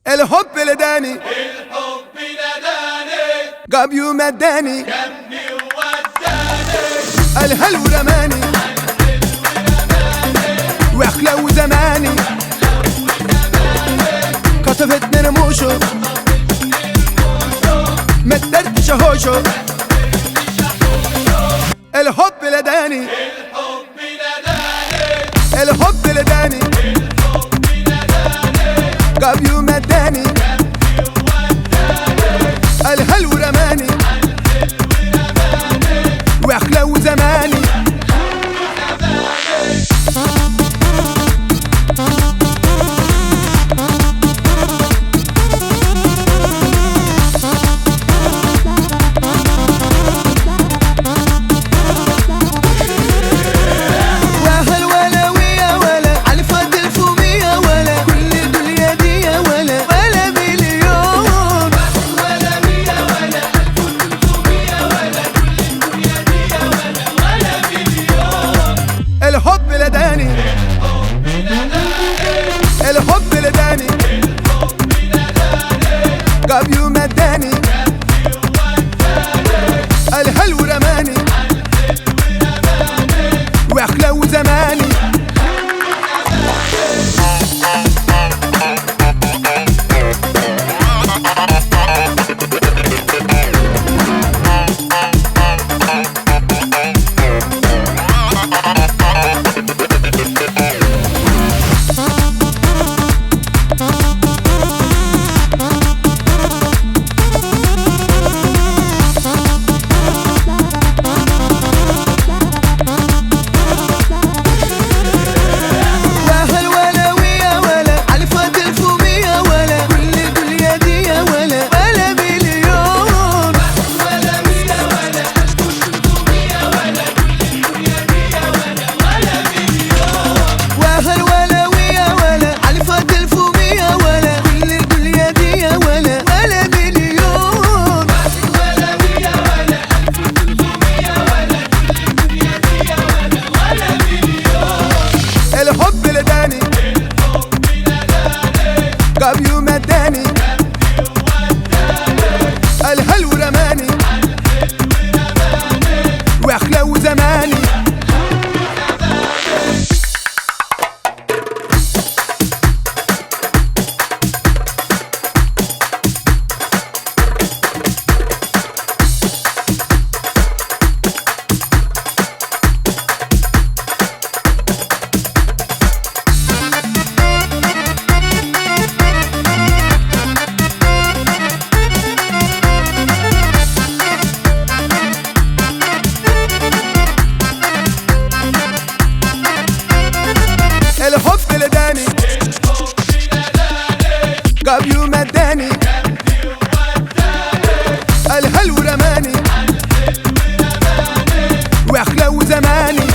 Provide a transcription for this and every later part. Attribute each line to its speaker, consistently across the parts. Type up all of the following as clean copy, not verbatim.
Speaker 1: الحب لداني
Speaker 2: الحب ناداني
Speaker 1: جاب يوم اداني
Speaker 2: جنبي ووداني
Speaker 1: الهلو رماني واخلو زماني كتفت نرموشو ما قدرتش اهوشو الحب لداني
Speaker 2: الحب ناداني
Speaker 1: الحب لداني جاب يوم اداني الهلو رماني واخلو زماني.
Speaker 3: وهل ولا ويا ولا عالفات الفومية ولا كل دنيا دي ولا ولا مليون.
Speaker 2: ولا مية ولا 1300 ولا كل الدنيا دي ولا ولا مليون.
Speaker 1: الحب لداني الحب لداني جاب يوم اداني الحلو رماني واخلو زماني.
Speaker 3: وهل ولا ويا ولا عالفات الفومية ولا كل دنيا دي ولا ولا مليون.
Speaker 2: ولا مية ولا 1300 ولا كل الدنيا دي ولا ولا مليون.
Speaker 3: وهل ولا ويا ولا عالفات الفومية ولا كل الدنيا دي ولا ولا مليون.
Speaker 2: ولا مية ولا 1300 ولا كل الدنيا دي ولا ولا مليون.
Speaker 1: الحب لداني جاب يوم اداني الحلو رماني واخلو زماني. الحب لداني جاب يوم اداني الحلو رماني واخلو زماني.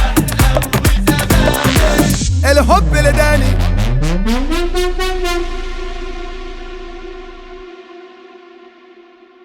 Speaker 1: الحب لداني.